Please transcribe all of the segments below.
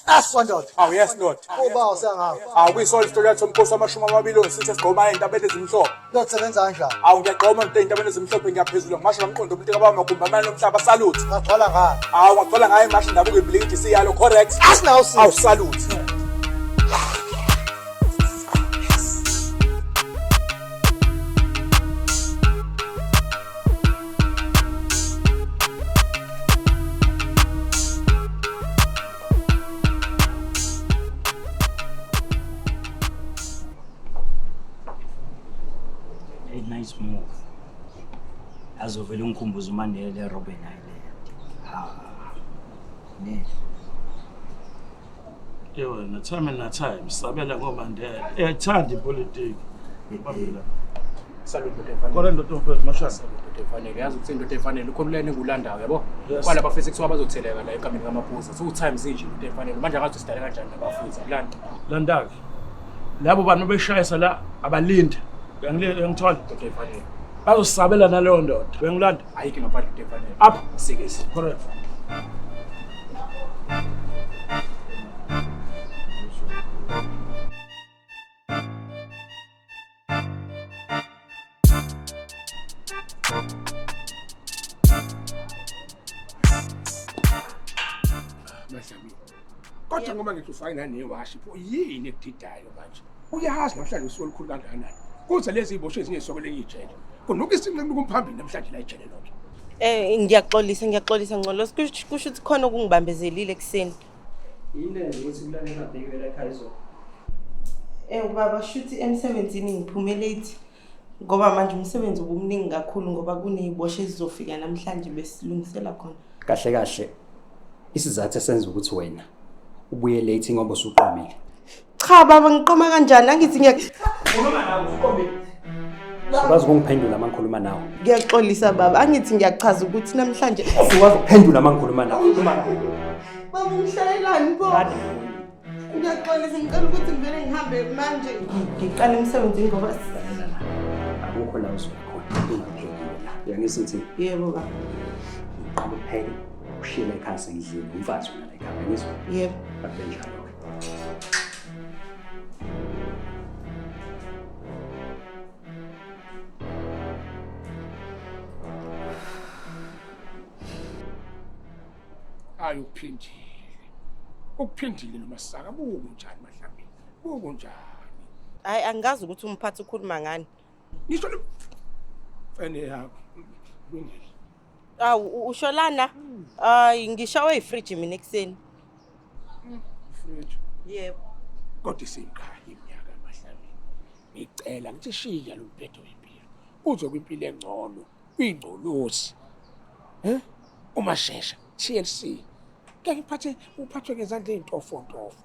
Aswandoda. Awu yes ndoda. Uba usengapha. Awu kuyisona isitori yathi umkhosi wamashumi amabili onesithi esigqoma ey'ntabeni ezimhlophe. Ndoda kanjani? Awu ngiyagqoma nto ey'ntabeni ezimhlophe ngiyaphezulu ngimasho ngamqondo umuntu kababa magumbi amane omhlaba salute. Ngagcwala ngani? Awu ngagcwala ngayo imashi ndabuko ibhilidi siyalo correct. Asinawo sisi. Awu salute. A nice move. Azovele ungikhumbuze uMandela eRobben Island. Ha. Ne. Yewena time na time sabela ngoMandela. Eyathanda ipolitiki. Bambela. Salute ndoda efanele. Kodwa ndoda mfethu mashaka. Salute ndoda efanele. Yazi ukuthi indoda efanele ukhona ulene engulandayo yabo. Yes. Kwala bafethu kuthiwa bazotheleka la egameni kaMaphuza. Two times inje indoda efanele. Manje akazi sidale kanjani nabafethu akulanda. Landake. Labo bantu beshayisa la abalinde. Uyangithola? Ndoda efanele. Bazosabela naleyo ndoda. Uyangilanda? Ayikho ngaphandle ndoda efanele. Up. Sikisi. Correct. Madlamini. Kodwa ngoba ngithi ufake nanewashi pho yini ekudidayo manje? Uyazi namhlanje usuku olukhulu kangakanani. Kuze lezi ziboshwe ezinye zisuke lenye ijele. Kunuka isinqe kumphambili namhlanje la ijele lonke. Ngiyaxolisa ngiyaxolisa Ngcolosi kusho kusho ukuthi khona okungibambezelile ekuseni. Yini lenza ukuthi kulale ngabheki la ekhaya izolo? Baba shuthi emsebenzini ngiphume late ngoba manje umsebenzi ubumningi kakhulu ngoba kuney'boshwa ezizofika namhlanje besilungisela khona. Kahle kahle isizathu esenza ukuthi wena ubuye late ngoba usuqomile. Cha baba ngiqoma kanjani angithi ngiya Usukwazi ukungiphendula uma ngikhuluma nawe. ngiyaxolisa baba angithi ngiyachaza ukuthi namhlanje Usukwazi ukuphendula uma ngikhuluma nawe. baba ungihlalelani bo ngiyaxolisa ngicela ukuthi ngivele ngihambe manje ngiqale emsebenzini ngoba Akukho la usuka khona ungaphelile la. Uyangizwa ukuthi yebo baba uqala upheke ushiye la ekhaya sengidlile umfazi wena la ekhaya uyangizwa? yebo Akube njalo-ke. Hayi ukuphindile. Ukuphindile nomasaka buku njani Madlamini? Buku njani? Hayi angazi ukuthi umphathi ukhuluma ngani. Ngisho le mfene yakho. Lungile. Awu usho lana? Hayi ngishawe ifridge mina ekuseni. Fridge. Yebo. Kodwa isimkhaya iminyaka Madlamini. Ngicela ngithi shiya lo mbhedo wempilo. Uze kwimpilo engcono, kwingcolosi. Eh? Umashesha TLC. Ke ngiphathe uphathwe ngezandla ezintofontofo.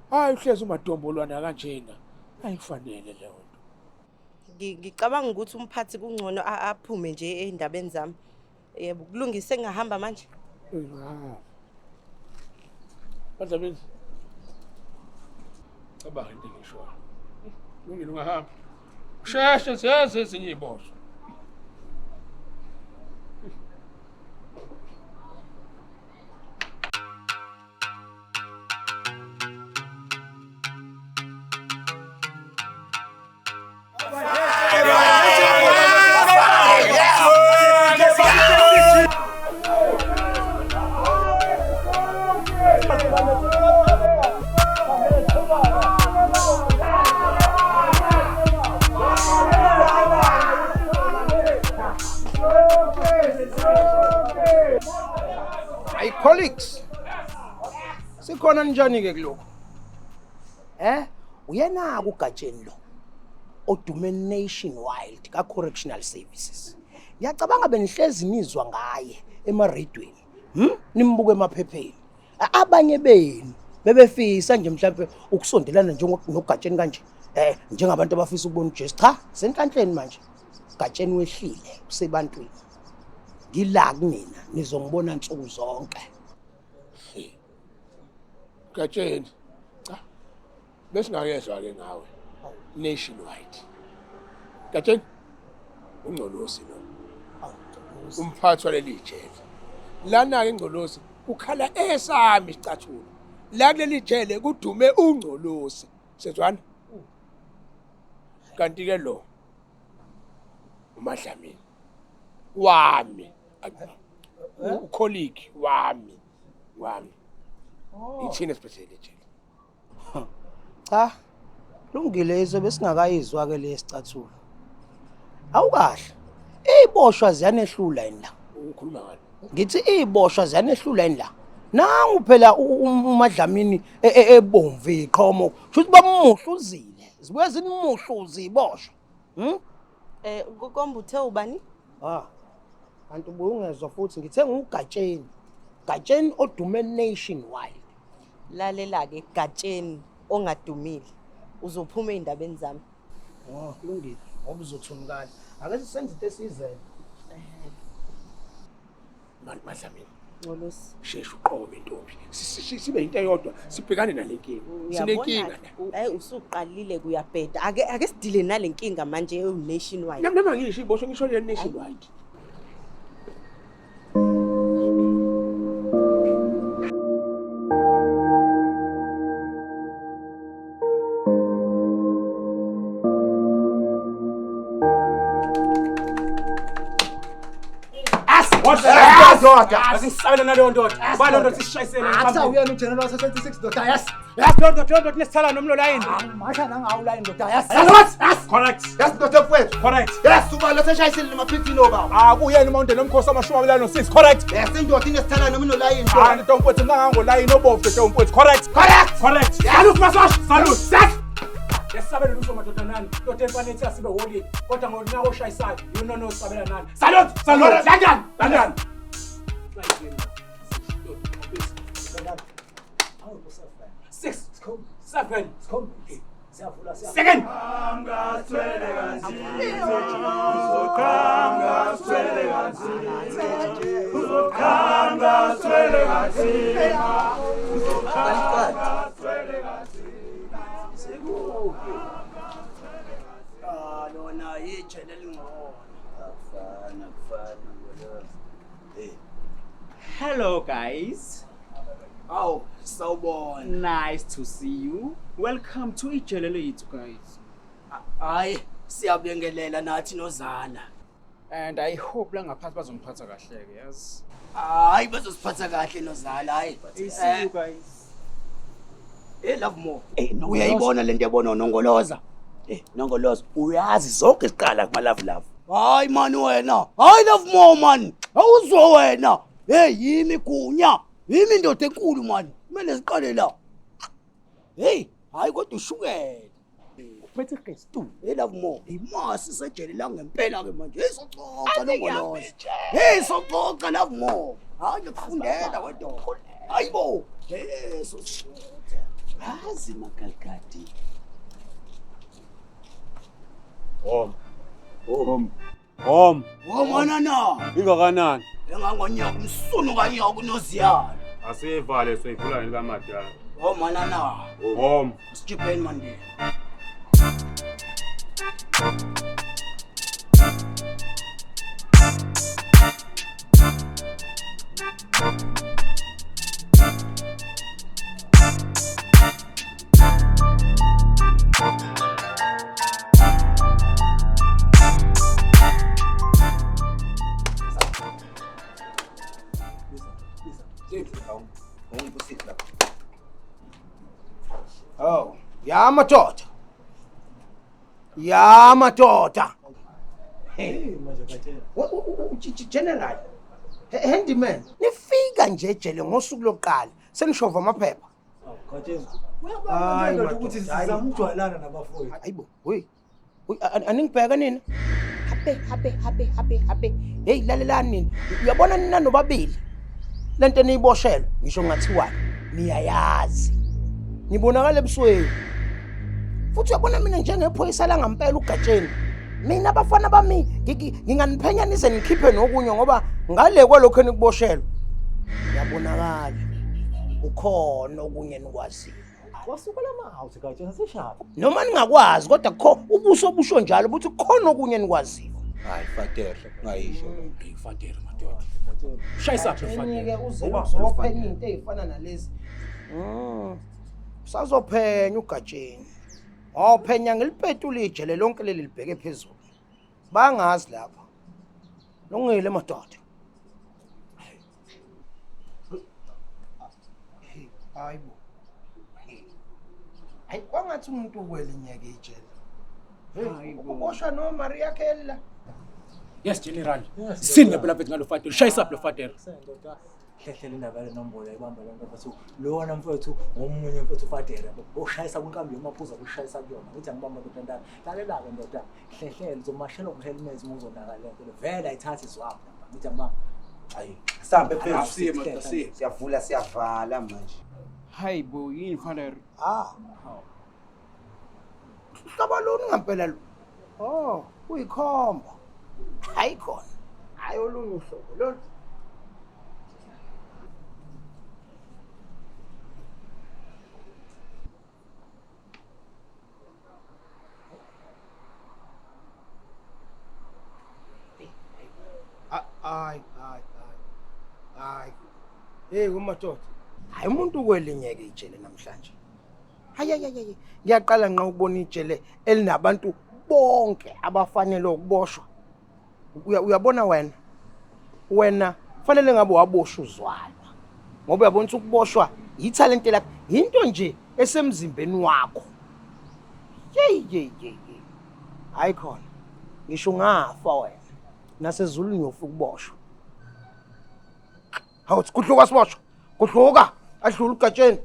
Hayi uhlezi umadombolwana kanjena. Ayifanele leyo nto. Ngicabanga ukuthi umphathi kungcono aphume nje ey'ndabeni zami. Yebo, kulungise ngingahamba manje. Ah. Madlamini. Cabanga into engishoyo. Lungile ungahamba. Usheshe zeze ezinye iziboshwa. My colleagues. Sikhona njani ke kuloko? Eh? Uyena kugatsheni lo odume nationwide ka Correctional Services. Ngiyacabanga benihlezi nizwa ngaye emaredweni. Nimbuke emaphepheni. Abanye benu bebefisa nje mhlambe ukusondelana njengogatsheni kanje. Njengabantu abafisa ukubona uJesu. Cha, senhlanhleni manje. Gatsheni wehlile usebantwini. Ngila kunina nizongibona nsuku zonke. Gatsheni. Cha. Besingakezwa ke ngawe. Nationwide. Gatsheni. Ungcolosi lo. Umphathi waleli jele. Lana ke ngcolosi ukhala esami isicathulo. La kuleli jele kudume ungcolosi. Sezwana? Kanti ke lo uMadlamini wami, ucolleague wami. Ithina siphethe lejele. Cha. Lungile izwe besingakayizwa ke lesicathulo. Awukahle. Iboshwa ziyanehlula yini la? Ukhuluma ngani? Ngithi iboshwa ziyanehlula yini la? Nangu phela uMadlamini ebomvu iqhomo. Shuthi bamuhluzile. Zibuye zinimuhluzi iboshwa. Kombe uthe ubani? Ah. Kanti ubuye ungezwa futhi ngithe nguGatsheni. Gatsheni odume nationwide. Lalela ke Gatsheni ongadumile. Uzophuma endabeni zami. Oh, kulungile. Ngoba uzothunukala. Ake sisenze into esizele. Madlamini. Ngcolosi. Sheshe uqome intombi. Sibe into eyodwa sibhekane nalenkinga. Sinenkinga la. Hayi usuqalile kuyabheda. Ake sidile nalenkinga manje nationwide. Nami noma ngisho iboshwe ngisho le nationwide. Asisabela naleyo ndoda. Ba leyo ndoda sisishayisele. Athi awuyena uGeneral wase-26 ndoda, yes. Yes, ndoda, ndoda nesithala nomlo layini. Masha nangawu layini ndoda, yes. Yes. Correct. Yes ndoda mfowethu. Correct. Yes uba lo seshayisile nemaphithini obaba. Akuyena umuntu nomkhosi amashumi amabili no6. Correct. Yes indoda inesithala noma inolayini. Ah ndoda mfowethu nangango layini obomvu ndoda mfowethu. Correct. Correct. Correct. Salute masash. Salute. Yesabela lutho madoda nani. Ndoda emfanele asibe holile. Kodwa ngonyaka oshayisayo, you know no sabela nani. Salute. Salute. London. London. 6 7 2 Lona ijele elingcono. Akufana kufana ngolozi. Hey. Hello guys. Aw, sawubona. Nice to see you. Welcome to ijele lethu guys. Hayi, siyabingelela nathi nozala. And I hope la ngaphansi bazongiphatha kahle ke, yazi. Hayi, bazosiphatha kahle nozala, hayi. See you guys. Hey love more. Eh, uyayibona lento yabona uNongoloza? Eh, Nongoloza, uyazi zonke isiqala kuma love love. Hayi man wena. Hayi love more man. Awuzwa wena. Hey yimi gunya. Yimi indoda enkulu man. Kumele siqale la. Hey, hayi kodwa ushukela. Uphethe igestu. Hey love more. Imasi sejele la ngempela ke manje. Hey soxoxa Nongoloza. Hey soxoxa love more. Hayi ngikufundela wedwa. Hayibo. Hey soxoxa. Hazi magalgadi. Hom. Hom. Hom. Womona na. Ingakanani? Engangonyaka umsunu kanyaka unoziyana. Asivale soyivula likamadala. Womona na. Hom. Sijibheni manje. Oh, ya madoda. Ya madoda. Hey, General. Handyman, nifika nje ejele ngosuku lokuqala senishova amaphepha. Hayi ukuthi sizama ukujwayelana nabafowethu. Hayibo, hey. Aningibheka nina? Habe habe habe habe habe. Hey, lalelani nina. Uyabona nina nobabili. Lento eniyiboshelwe ngisho ngathiwa niyayazi. Nibonakala ebusweni. Futhi uyabona mina njengephoyisa la ngempela uGatsheni. Mina abafana bami nginganiphenya nize nikhiphe nokunye ngoba ngale kwalokho enikuboshelwe. Uyabonakala. Ukhona okunye nikwaziyo. Wasuka lama-house Gatsheni seshapha. Noma ningakwazi kodwa kho ubuso busho njalo ukuthi khona okunye nikwaziyo. Hayi Fatere, ungayisho. Hey Fatere madoda. Shayisa phi Fatere? Uze uzophenya into ezifana nalezi. Sazophenya ugatsheni. Ngophenya ngilipetula ijele lonke leli libheke phezulu. Bangazi lapha. Lungile madoda. Hayibo. Hayi kwangathi umuntu ukwelinye ke ijele. Hey, ukuboshwa no Maria Kelly la. Yes General. Sini ngempela mfethu ngalo fatela. Shayisa lo fatela. Ndoda hlehle indaba yale nombolo ayibamba le nto mfethu. Lona mfethu ngomunye mfethu uFadere oshayisa kwinkambi yomaphuza kushayisa kuyona. Ngithi angibamba ndoda ndala. Lalela-ke ndoda hlehle uzomashela ngohelmet uma uzonaka le nto. Vele ayithathi izwaphi lapha. Ngithi angibamba. Hayi, sambe phezulu. Asiye madoda, asiye. Siyavula siyavala manje. Hayi bo, yini Father? Ah. Hlobo luni ngempela lo? Oh, kuyikhomba. Hayi khona. Hayi olunye uhlobo lolu. Hayi, hayi, hayi. Hayi. Hey umadoda. Hayi umuntu kwelinye ke ijele namhlanje. Hayi hayi hayi. Ngiyaqala nqa ukubona ijele elinabantu bonke abafanele ukuboshwa. Uyabona wena. Wena fanele ngabe waboshwa uzwalwa. Ngoba uyabona ukuthi ukuboshwa yithalente lakho, into nje esemzimbeni wakho. Yey yey yey. Hayi khona. Ngisho ungafa wena. Nasezulwini uyofika ukuboshwa. Hawu kudluka siboshwa. Kudluka adlula ugatsheni.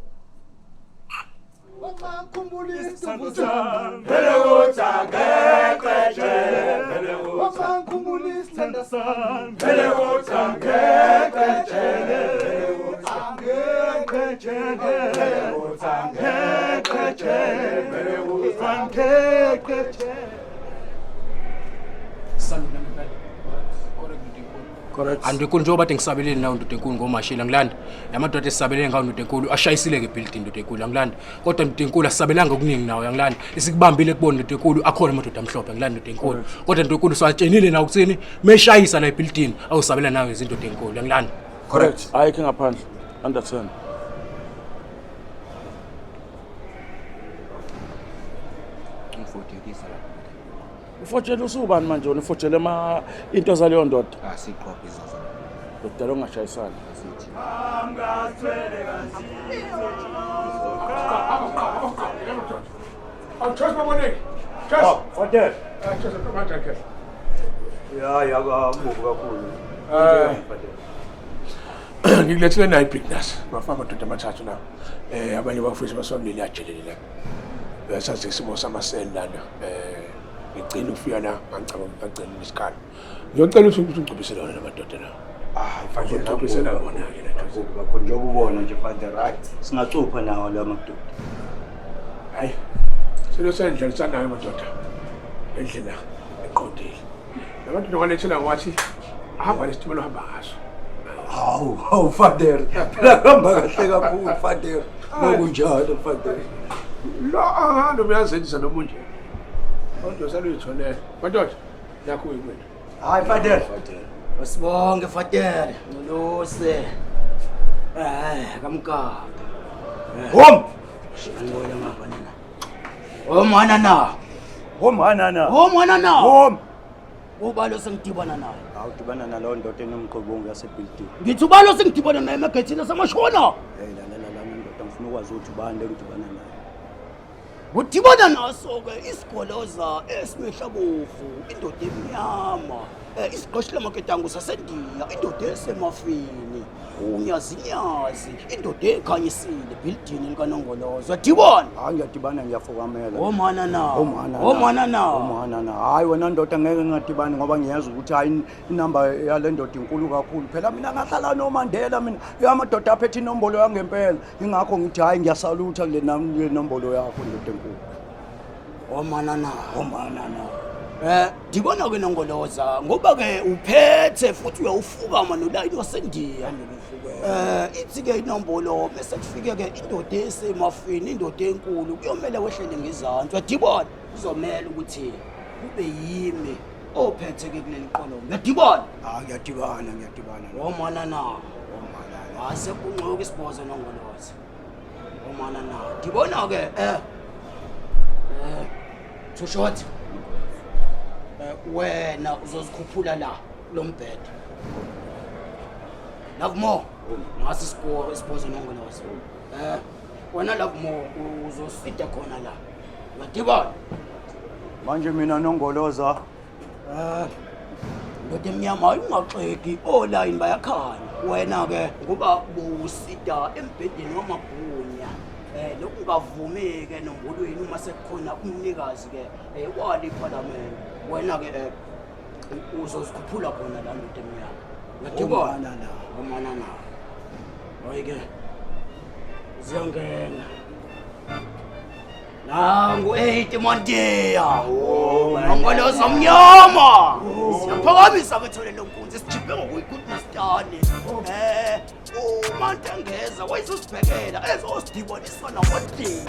Andinkulu njengoba kade ngisabelele nawo ndoda enkulu ngomashila ngilanda. Lamadoda esisabelele ngawo ndoda enkulu ashayisile ke building ndoda enkulu angilanda. Kodwa ndoda enkulu asisabelanga okuningi nawo angilanda. Isikubambile kubona ndoda enkulu akhona amadoda amhlophe angilanda ndoda enkulu. Kodwa ndoda enkulu siwatshenile nawo ukuthini meshayisa la ebuilding awusabela nawo izindoda enkulu angilanda. Correct. Ayikho ngaphandle. Under 10. Umfojekisa lapha. Ufojele usubani manje wena ufojele ma into zaleyo ndoda. Asiqophe izaza. Ndoda lo ngashayisana. Asithi. Awuchosi baboneki. Chosi. Fadel. Chosi manje ke. Ya ya kamubi kakhulu. Ngikulethele nayo ibhizinisi. Bafaka amadoda amathathu la. Abanye bafowethu basakuleli ajelele la. Uyasazi isimo samaseli lana. Ngigcina ukufika la ngicabanga ngagcina isikhala. Ngiyocela ukuthi ungcobisele wona lamadoda la. Hayi Fadel. Ngicobisela wona ke la. Kakhulu kakhulu njengoba ubona nje Fadel right. Singacupha nawo la madoda. Hayi. Selo sendlalisanayo madoda. Endlela eqondile. Labantu nokwalethela ngathi ahamba lesitimela ohamba ngaso. Hawu, hawu Fadel. Phela kuhamba kahle kakhulu Fadel. Ngokunjalo Fadel. Lo ahamba uyazenzisa noma unje. Kodwa saluyitholela. Madoda, nakho uyikwethu. Hayi Fadel. Asibonge Fadel, Nolose. Kamkaba. Hom. Shangola ngapha nina. Hom hanana. Hom hanana. Hom hanana. Hom. Ubalo sengidibana naye. Hawu dibana nalowo ndoda enomqobongo yasebuilding. Ngithi ubalo sengidibana naye emagethini asamashona. Hey lalela lana ndoda ngifuna ukwazi ukuthi ubani le ngidibana naye. Udibana naso ke isigoloza esimehla bovu, indoda emnyama, isiqoshi lamaketango sasendiya, indoda esemafini, unyazinyazi, indoda ekhanyisile building likaNongoloza. Dibana. Hayi ngiyadibana ngiyafukamela. Omana na. Omana. Omana na. Omana na. Hayi wena ndoda ngeke ngingadibani ngoba ngiyazi ukuthi hayi inamba yale ndoda inkulu kakhulu. Phela mina ngahlala noMandela mina. Amadoda aphethe inombolo yangempela. Ingakho ngithi hayi ngiyasalutha kule nombolo yakho ndoda enkulu. Omana na. Omana na. Dibana ke Nongoloza ngoba ke uphethe futhi uyawufukama nolayini wasendiya. Ithi ke inombolo bese kufike ke indoda esemafini, indoda enkulu kuyomela wehlele ngezantsi. Uyadibona? Kuzomela ukuthi kube yimi ophethe ke kuleli qolo. Uyadibona? Ah ngiyadibana, ngiyadibana. Omana na. Omana na. Asekunqoka isibhozo Nongoloza. Omana na. Ndibona ke too short. Wena uzozikhuphula la lo mbhede. Love more. Nasi score isiphozo nongoloza. Wena love more uzosida khona la. Uyadibona? Manje mina nongoloza. Ndoda emnyama ungaxeki olayini bayakhanya. Wena ke ngoba busida embhedeni wamagunya. Lokungavumike nombolweni uma sekukhona umnikazi ke wali parliament. Wena ke uzozikhuphula khona la ndoda emnyama. Uyadibona? Omana na. Hayi ke ziyangena. Nangu 8 Mondia. Nongoloza mnyama. Siyaphakamisa ke thole lonkunzi sijibhe ngokuyigudnastane. uMantengeza wayezosibhekela ezosidibonisa namadini.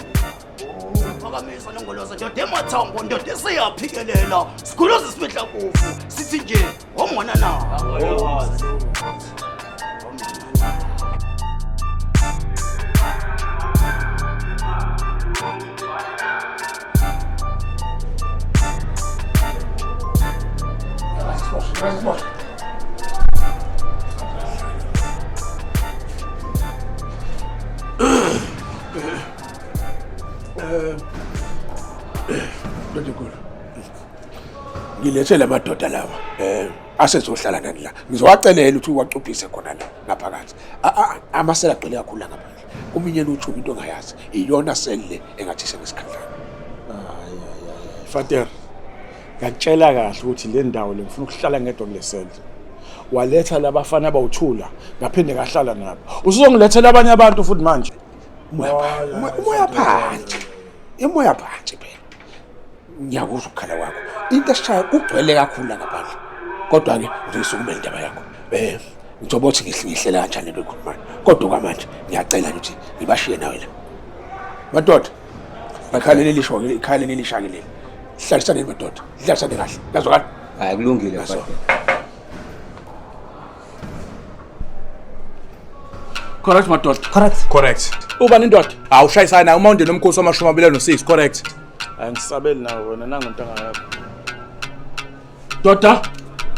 Phakamisa nongoloza ndoda emathambo ndoda esiyaphikelela. Sikhuluza simihla kufu sithi nje omona na. Ngilethe lamadoda lawa asezohlala nani la. Ngizowacelela ukuthi uwacuphise khona la ngaphakathi. Amasela agcwele kakhulu la ngaphandle. Kuminyela uchuba into ongayazi. Iyona sele engathi sengesikhandlana. Hayi. Fater. Ngakutshela kahle ukuthi le ndawo le ngifuna ukuhlala ngedwa kule sele. Waletha labafana abawuthula ngaphinde ngahlala nabo. Usuzongilethela abanye abantu futhi manje. Umoya phansi. Imoya phansi phela. Ngiyakuzwa ukukhala kwakho. Into esishaya kugcwele kakhulu la ngaphandle. Kodwa ke ngizoyisukumela indaba yakho. Ngizobothi ngihlela kanjani lento ekhulumayo. Kodwa kwamanje ngiyacela ukuthi ngibashiye nawe la. Madoda, ikhaya lelisho ke, ikhaya lelisha ke leli. Hlalisane madoda, hlalisane kahle. Yazwakala? Hayi kulungile mfana. Correct madoda. Correct. Correct. Ubani indoda? Awushayisana naye uma undena umkhosi wama-26, correct. Angisabeli nawe wena nangontanga yakho. Doda?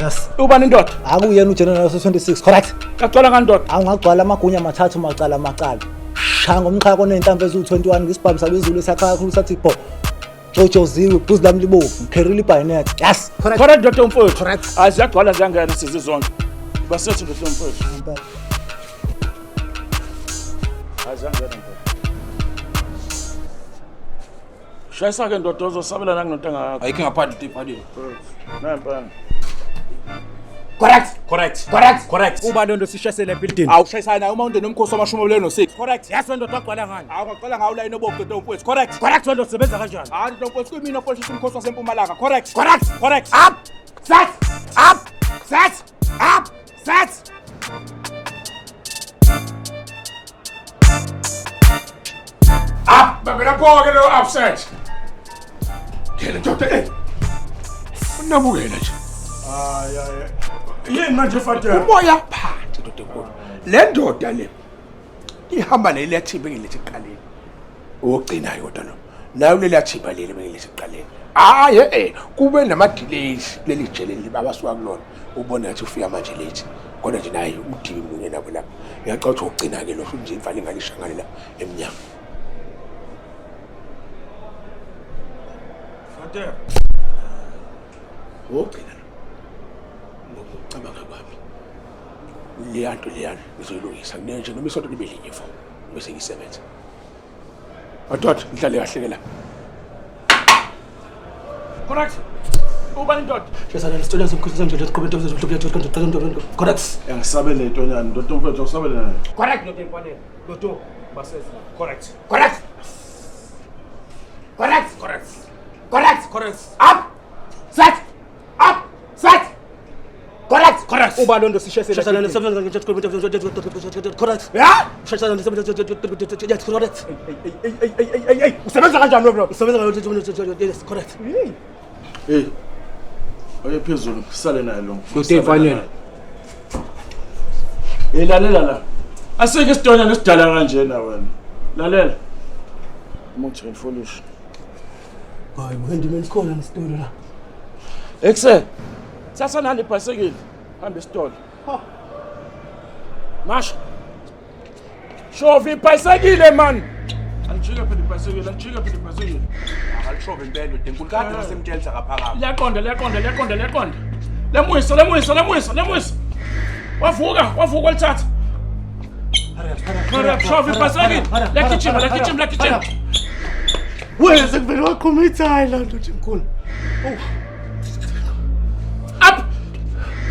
Yes. Ubani indoda? Akuyena uGeneral 26, correct. Kagcwala kandoda. Awungagcwala amagunya amathathu macala macala. Shaya ngomxhaka onenhlamvu eziwu-21 ngisibhamu sabezulu esakha kakhulu sathi bo. Jojoziwe ibhuzi lami libovu, ngikherile ibhayinethi. Yes. Correct. Correct ndoda mfowethu. Correct. Aziyagcwala ziyangena sizi zonke. Basethu ndoda mfowethu. Aziyangena ndoda. Shayisa ke ndoda ozosabela nangontanga yakho. Ayikho ngaphandle into ibhaliwe. Nampana. Correct. Correct. Correct. Correct. Uba lento sishayisele building. Awushayisana naye uma undena umkhosi wama-26. Correct. Yes wena ndoda wagcwala ngani? Awungagcwala ngawo layini obovu ndoda mfowethu. Correct. Correct wena ndoda usebenza kanjani? Hayi ndoda mfowethu kuyimina ofolishisa umkhosi wasempumalanga. Correct. Correct. Correct. Up. Set. Up. Set. Up. Set. Up. Bambe lapho ke lo upset. Ngene ndoda Unamukela nje. Hayi hayi. Yini manje Fater? Umoya phansi ndoda enkulu. Le ndoda le ihamba leli thimba engilethe ekuqaleni. Ogcinayo kodwa lo. Nayo leli thimba leli bengilethe ekuqaleni. Hayi kube nama delays kuleli jele leli babasuka kulona. Ubona ngathi ufika manje late. Kodwa nje naye udibi munye nabo lapha. Ngiyacela ukuthi ogcina ke lo futhi nje ivale ngalishangane la emnyango. Fater. Ogcina ngokucabanga kwami leya nto leyana ngizoyilungisa nje noma isonto libe linye fo bese ngisebenza. Madoda ngihlale kahle ke la. Correct. Ubani indoda? Correct. Angisabele intonyana ndoda mfowethu awusabele naye. Correct ndoda imfanele. Ndodo baseza. Correct. Correct. Correct. Correct. Correct. Correct. Up. Set. Up. Set. Correct. Correct. Uba lento sishayisele. Correct. Ya? Correct. Ey. Usebenza kanjani lo bro? Usebenza yes, correct. Hey. Oye phezulu sale naye lo. Ndoda imfanele. Lalela la. Asike isitonya nesidala kanjena wena. Lalela. Umuthi ngifolish. Hayi, handyman sikhona nesitolo la. Ekse. Thatha nali ibhayisikili. Hamba esitolo. Masha. Shova ibhayisikile man. Alijike phela ibhayisikili, alijike phela ibhayisikili. Akalishove impela ndoda enkulu kade basemtshelisa kaphakama. Liyaqonda, liyaqonda, liyaqonda, liyaqonda. Lemwisa, lemwisa, lemwisa, lemwisa. Wavuka, wavuka walithatha. Hurry up, shova ibhayisikili. Liyagijima, liyagijima, liyagijima. Weze kuvele waqhuma ithayi la ndoda enkulu. Up!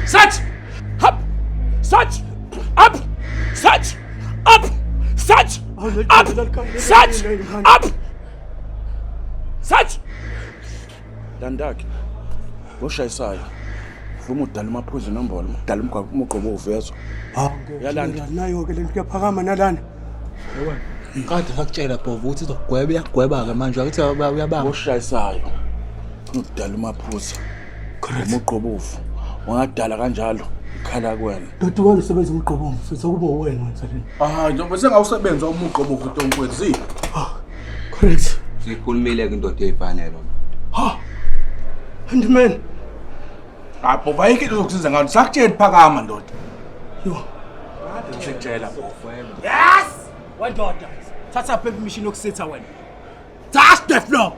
Set! Up! Set! Up! Set! Up! Set! Up! Set! Up! Set! Landakhe. Ngoshayisayo. Vuma udala umaphuzu inombolo, udala umgwaqo umugqobo uvezwa. Yalanda. Nayo ke lento kuyaphakama nalana. Kade sakutshela Bhova ukuthi izokugweba iyakugweba-ke manje akuthi uyabamba. Ngoshayisayo. Udala umaphuzu. Umugqobovu. Ungadala kanjalo ikhala kuwena. Ndoda wami usebenza umgqobo mfethu akuba uwena wenza lento. Ah, njengoba sengawusebenza umugqobo ntomkwethu zi. Correct. Sikhulumile ke indoda eyifanele. Ha. Handyman. Hayi bhova ayikho into ozokusiza ngayo. Sakutshela phakama ndoda. Yo. Kade ngisekutshela bhova. Yes! Wendoda, thatha phela imishini yokusitha wena. Touch the floor.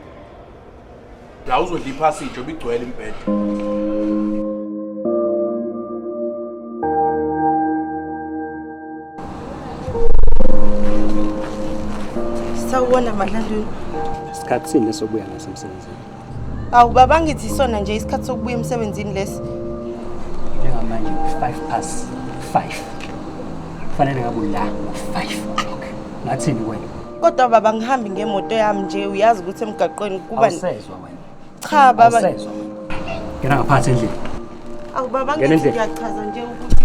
La uzodla iphasiji obigcwele imbhede. Sawubona Madlanduna. Isikhathi sini lesokubuya ngasemsebenzini? Awu baba ngithi isona nje isikhathi sokubuya emsebenzini lesi. Njengamanje 5:05. Kufanele ngabe ula ngo-5 o'clock. Ngathini wena? Kodwa baba ngihambi ngemoto yami nje uyazi ukuthi emgaqweni kuba Awusezwa wena. Cha baba. Awusezwa wena. Ngena ngaphansi endlini. Awu baba Ngena ngithi endlini. ngiyachaza nje ukuthi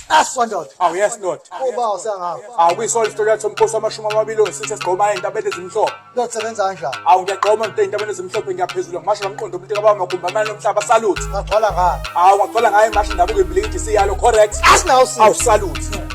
Aswa ndoda. Awu yes ndoda. Uba usangapha. Awu kuyisona isitori yathi umkhosi wamashumi amabili onesithi esigqoma ey'ntabeni ezimhlophe. Kuyosebenza kanjani? Awu ngiyagqoma ndoda ey'ntabeni ezimhlophe ngiyaphezulu ngimasho ngamqondo umuntu kababa magumbi amane omhlaba salute. Ngagcwala ngani? Awu ngagcwala ngayo imashi ndabuko ibhilikidi siyalo correct. Asinawo sisi. Awu salute.